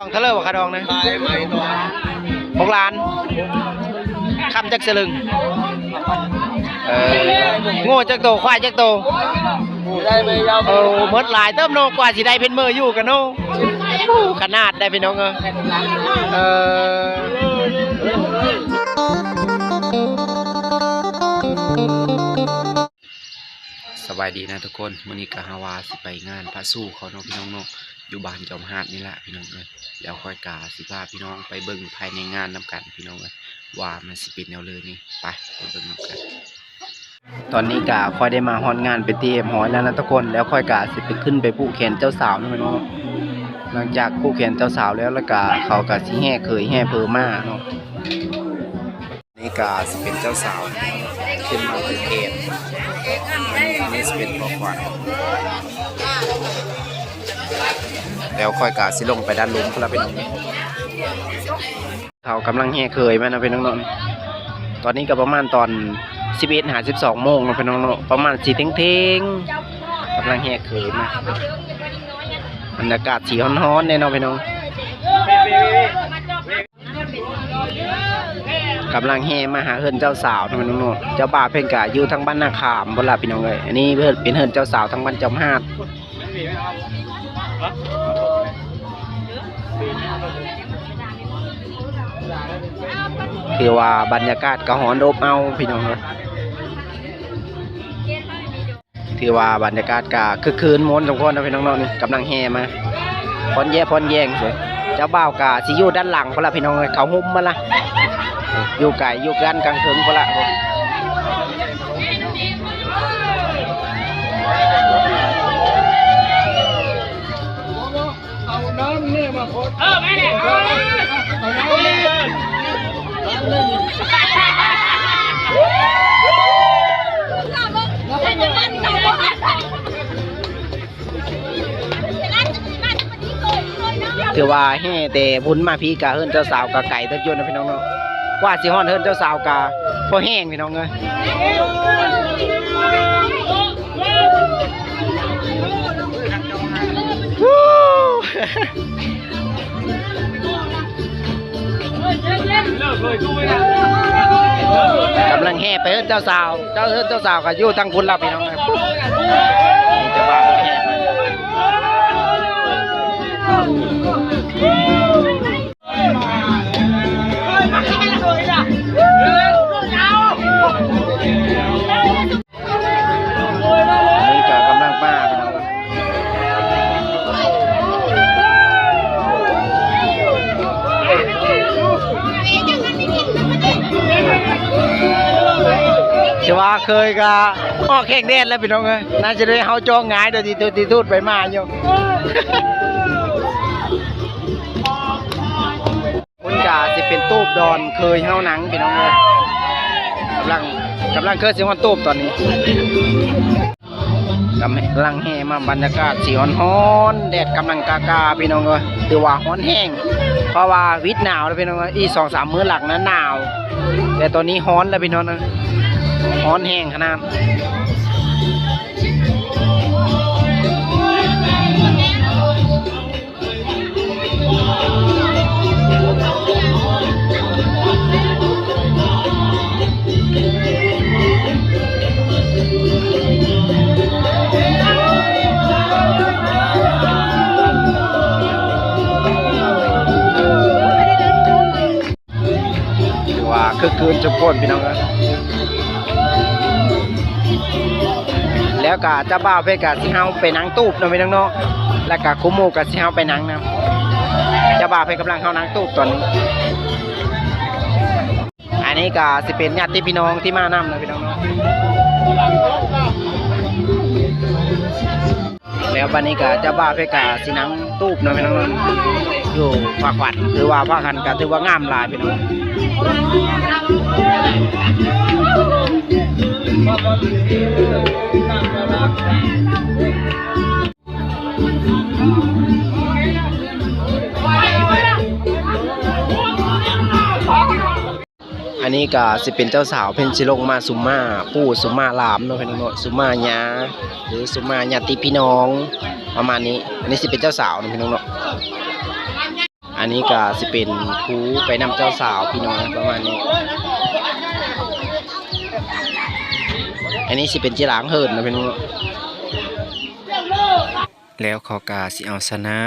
ດອງເທົ່າໃດບໍ່ ຄ່າດອງນະ? ຫົກລ້ານ. ຄຳຈັກສະລຶງ? ເອີ ງົວຈັກໂຕ ຄວາຍຈັກໂຕ? ເອີ ໝົດຫຼາຍເຕີບເນາະ ກວ່າຊິໄດ້ເພິ່ນເມີຢູ່ກັນເນາະ. ໂອ້ ຂະໜາດໃດພີ່ນ້ອງເອີຍ. ເອີ ສະບາຍດີນະທຸກຄົນ, ມື້ນີ້ກະເຮົາວ່າຊິໄປງານພະສູ່ເຂົາເນາະພີ່ນ້ອງເນາະ, ຢູ່ບ້ານຈອມຫາດນີ້ລະພີ່ນ້ອງເອີຍ. ແລ້ວຂ້ອຍກະຊິພາພີ່ນ້ອງໄປເບິ່ງພາຍໃນງານນຳກັນພີ່ນ້ອງເອີຍ ວ່າມັນຊິເປັນແນວເລີນີ້. ໄປ ໄປເບິ່ງນຳກັນ. ຕອນນີ້ກະຂ້ອຍໄດ້ມາຮອດງານເປັນທີ່ຮຽບຮ້ອຍແລ້ວນະທຸກຄົນ, ແລ້ວຂ້ອຍກະຊິໄປຂຶ້ນໄປຜູກແຂນເຈົ້າສາວນຳເພິ່ນເນາະ. ຫຼັງຈາກຜູກແຂນເຈົ້າສາວແລ້ວ ແລ້ວກະເຂົາກະຊິແຫ່ເຂີຍແຫ່ເຜີມາເນາະ. ນີ້ກະຊິເປັນເຈົ້າສາວຂຶ້ນມາຜູກແຂນ, ອັນນີ້ ອັນນີ້ຊິເປັນຂອງຂວັນ. ແລ້ວຂ້ອຍກະຊິລົງໄປດ້ານລຸ່ມພຸ້ນລະພີ່ນ້ອງ. ເຂົາກຳລັງແຫ່ເຂີຍມາເນາະພີ່ນ້ອງເນາະ. ຕອນນີ້ກະປະມານຕອນສິບເອັດຫາສິບສອງໂມງເນາະພີ່ນ້ອງເນາະ, ປະມານຊິທ່ຽງໆ ກຳລັງແຫ່ເຂີຍມາ. ບັນຍາກາດຊິຮ້ອນໆເດ້ເນາະພີ່ນ້ອງ. ກຳລັງແຫ່ມາຫາເຮືອນເຈົ້າສາວເນາະພີ່ນ້ອງເນາະ. ເຈົ້າບ່າວເພິ່ນກະຢູ່ທາງບ້ານນາຂາມພຸ້ນລະພີ່ນ້ອງເອີຍ, ອັນນີ້ເພິ່ນເປັນເຮືອນເຈົ້າສາວທາງບ້ານຈອມຫາດ. ຖືວ່າບັນຍາກາດກະຮ້ອນອົບເອົາພີ່ນ້ອງເອີຍ. ຖືວ່າບັນຍາກາດກະຄຶກຄື້ນມ່ວນສົມຄວນເນາະພີ່ນ້ອງເນາະ. ນີ້ກຳລັງແຫ່ມາ ຟ້ອນແຢ້ຟ້ອນແຢງ. ເຈົ້າບ່າວກະຊິຢູ່ດ້ານຫຼັງພຸ້ນລະພີ່ນ້ອງເອີຍ, ເຂົາໂຮມມາລະ. ຢູ່ໄກ ຢູ່ກ້ານກາງເທິງພຸ້ນລະ. ເອົານ້ຳນີ້ມາພົດ ເອີ ແມ່ນແຫຼະ ເອົານ້ຳນີ້ ຖືວ່າແຫ່ແຕ່ພຸ້ນມາພີ້ກະເຮືອນເຈົ້າສາວກະໄກເຕີບຢູ່ນະພີ່ນ້ອງເນາະ. ກວ່າຊິຮອດເຮືອນເຈົ້າສາວກະພໍແຮງພີ່ນ້ອງເອີຍ. ກຳລັງແຫ່ໄປເຮືອນເຈົ້າສາວ, ເຈົ້າ ເຮືອນເຈົ້າສາວກະຢູ່ທາງພຸ້ນລະພີ່ນ້ອງເອີຍ. ນີ້ເຈົ້າບ່າວແຫ່ໄປ. ອັນນີ້ກະກຳລັງປາພີ່ນ້ອງ. ຖືວ່າເຂີຍກະອອກແຂງແດດແລ້ວພີ່ນ້ອງເອີຍ, ໜ້າຈະໄດ້ເຮົາຈ້ອງງ່າຍ ໂດຍທີ່ຕູດທີ່ຕູດໄປມາຢູ່. ພຸ້ນກະຊິເປັນຕູບດອນເຂີຍເຮົານັ່ງພີ່ນ້ອງເອີຍ. ກຳລັງ ກຳລັງເຂີຍຊິຮອດຕູບຕອນນີ້. ກຳລັງແຫ່ມາ, ບັນຍາກາດຊິຮ້ອນໆ ແດດກຳລັງກາໆ ພີ່ນ້ອງເອີຍ. ຖືວ່າຮ້ອນແຮງ ເພາະວ່າວິດໜາວແລ້ວພີ່ນ້ອງເອີຍ. ອີກສອງສາມມື້ຫຼັງນະໜາວ, ແຕ່ຕອນນີ້ຮ້ອນແລ້ວພີ່ນ້ອງເອີຍ, ຮ້ອນແຮງຂະໜາດ. ຖືວ່າຄຶກຄື້ນຊຸມຄົນພີ່ນ້ອງເອີຍ. ແລ້ວກະເຈົ້າບ່າວເພິ່ນກະຊິເຮົາໄປນັ່ງຕູບເນາະພີ່ນ້ອງເນາະ, ແລ້ວກະຄູ່ໝູ່ກະຊິເຮົາໄປນັ່ງນຳ. ເຈົ້າບ່າວເພິ່ນກຳລັງເຮົານັ່ງຕູບຕອນນີ້. ອັນນີ້ກະຊິເປັນຍາດຕິພີ່ນ້ອງທີ່ມານຳເນາະພີ່ນ້ອງເນາະ. ແລ້ວບາດນີ້ກະເຈົ້າບ່າວເພິ່ນກະຊິນັ່ງຕູບເນາະພີ່ນ້ອງເນາະ, ຢູ່ພາຂວັນ. ຖືວ່າພາຂວັນກະຖືວ່າງາມຫຼາຍພີ່ນ້ອງ. ອັນນີ້ກະຊິເປັນເຈົ້າສາວ ເພິ່ນຊິລົງມາສຸມມາປູ່ສຸມມາຫຼານເນາະພີ່ນ້ອງເນາະ, ສຸມມາຍ່າ ຫຼື ສຸມມາຍາດຕິພີ່ນ້ອງປະມານນີ້. ອັນນີ້ຊິເປັນເຈົ້າສາວເນາະພີ່ນ້ອງເນາະ. ອັນນີ້ກະຊິເປັນຜູ້ໄປນຳເຈົ້າສາວພີ່ນ້ອງ ປະມານນີ້. ອັນນີ້ຊິເປັນເຈ້ຍລາງເຫີນນະພີ່ນ້ອງ. ແລ້ວເຂົາກະຊິເອົາຊະນະ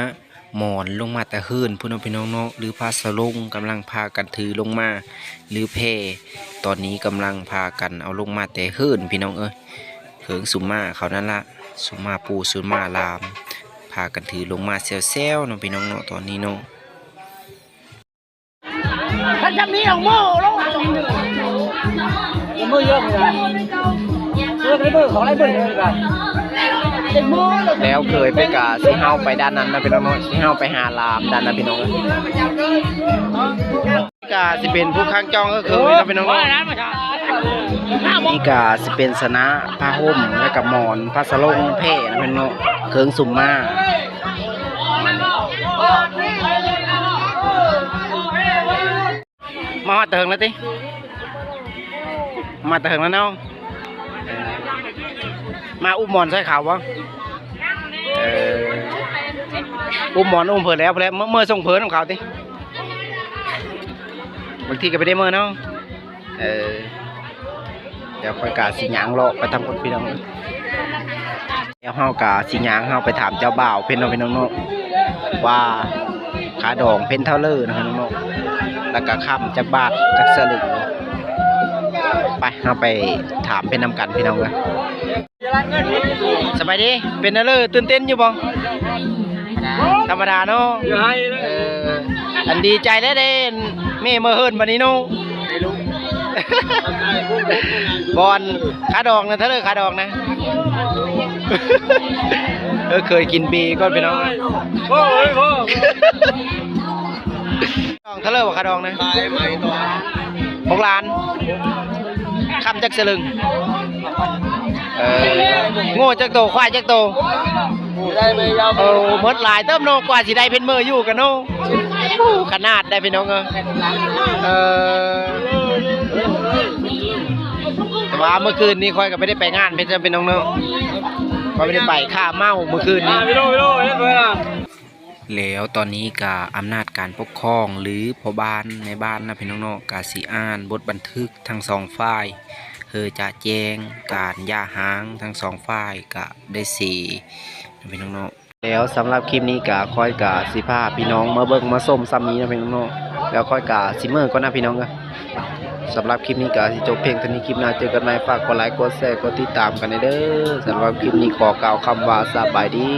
ໝອນລົງມາແຕ່ເຫີນພຸ້ນເນາະພີ່ນ້ອງເນາະ ຫຼືຜ້າສະຫຼົງກຳລັງພາກັນຖືລົງມາ ຫຼືແພ ຕອນນີ້ກຳລັງພາກັນເອົາລົງມາແຕ່ເຫີນພີ່ນ້ອງເອີຍ. ເຂີງສຸມມາເຂົານັ້ນລະ ສຸມມາປູ່ສຸມມາຫຼາມ ພາກັນຖືລົງມາແຊວໆເນາະພີ່ນ້ອງເນາະ ຕອນນີ້ເນາະ. ຄັນຈຳນີ້ເອົາມືລົງ ມືຍົກນີ້ນະ ເອີ ໄດ້ເບີຂອງໄດ້ເບີນີ້ກະ ແລ້ວເຂີຍໄປກະຊິເຮົາໄປດ້ານນັ້ນນະພີ່ນ້ອງເນາະ ຊິເຮົາໄປຫາຫຼາມດ້ານນັ້ນພີ່ນ້ອງເອີຍ. ກະຊິເປັນຜູ້ຄ້າງຈ້ອງກໍຄືເນາະພີ່ນ້ອງເນາະ. ນີ້ກະຊິເປັນຊະນະ ຜ້າຫົ່ມ ແລ້ວກະໝອນ ຜ້າສະຫຼົງ ແພນະພີ່ນ້ອງເນາະ ເຂີງສຸມມາ. ມາຮອດແຕ່ເຖິງແລ້ວຕິ? ມາແຕ່ເຖິງແລ້ວເນາະ. ມາອຸ້ມໝອນຊ່ອຍເຂົາບໍ່? ເອີ ອຸ້ມໝອນອຸ້ມເຜີນແລ້ວ ເມື່ອສົ່ງເຜີນນຳເຂົາຕິ? ບາງທີກໍໄປໄດ້ເມື່ອເນາະ. ເອີ ດຽວຂ້ອຍກະຊິຍ່າງເລາະໄປທາງພຸ້ນພີ່ນ້ອງ. ດຽວເຮົາກະຊິຍ່າງເຮົາໄປຖາມເຈົ້າບ່າວເພິ່ນເນາະພີ່ນ້ອງເນາະ ວ່າຄ່າດອງເພິ່ນເທົ່າເລີເນາະພີ່ນ້ອງເນາະ ແລ້ວກະຄ້ຳຈັກບາດຈັກສະລຶງ. ໄປ ເຮົາໄປຖາມເພິ່ນນຳກັນພີ່ນ້ອງເອີຍ. ສະບາຍດີ ເປັນແນວເລີ ຕື່ນເຕັ້ນຢູ່ບໍ່? ທຳມະດາເນາະ. ເອີ ອັນດີໃຈແລ້ວເດ້ ແມ່ເມືອເຮືອນບັດນີ້ເນາະ. ບ່ອນຄ່າດອງນະ ເທົ່າເລີຄ່າດອງນະ? ເອີ ເຄີຍກິນເບກ່ອນພີ່ນ້ອງ. ດອງເທົ່າເລີບໍ່ ຄ່າດອງນະ? ຫົກລ້ານ. ຄ້ຳຈັກສະລຶງ? ເອີ ງົວຈັກໂຕ ຄວາຍຈັກໂຕ? ເອີ ໝົດຫຼາຍເຕີບເນາະ ກວ່າຊິໄດ້ເພິ່ນເມືອຢູ່ກັນເນາະ. ໂອ້ ຂະໜາດໃດພີ່ນ້ອງເອີຍ. ເອີ ແຕ່ວ່າເມື່ອຄືນນີ້ຂ້ອຍກໍບໍ່ໄດ້ໄປງານເພິ່ນເນາະພີ່ນ້ອງເນາະ ຂ້ອຍບໍ່ໄດ້ໄປ ຂ້າເມົາເມື່ອຄືນນີ້. ແລ້ວຕອນນີ້ກະອຳນາດການປົກຄອງ ຫຼື ພໍ່ບ້ານແມ່ບ້ານນະພີ່ນ້ອງເນາະ ກະຊິອ່ານບົດບັນທຶກທັງສອງຝ່າຍ ເພື່ອຈະແຈ້ງການຢ່າຮ້າງທັງສອງຝ່າຍ ກະໄດ້ເສນະພີ່ນ້ອງເນາະ. ແລ້ວສຳລັບຄລິບນີ້ກະຂ້ອຍກະຊິພາພີ່ນ້ອງມາເບິ່ງມາຊົມສ່ຳນີ້ນະພີ່ນ້ອງເນາະ ແລ້ວຂ້ອຍກະຊິເມືອກ່ອນນະພີ່ນ້ອງເອີຍ. ສຳລັບຄລິບນີ້ກະຊິຈົບພຽງເທົ່ານີ້ ຄລິບໜ້າເຈີກັນໃໝ່ ຝາກກົດໄລ ກົດແຊ ກົດຕິດຕາມກັນແດ່ເດີ. ສຳລັບຄລິບນີ້ຂໍກ່າວຄຳວ່າສະບາຍດີ.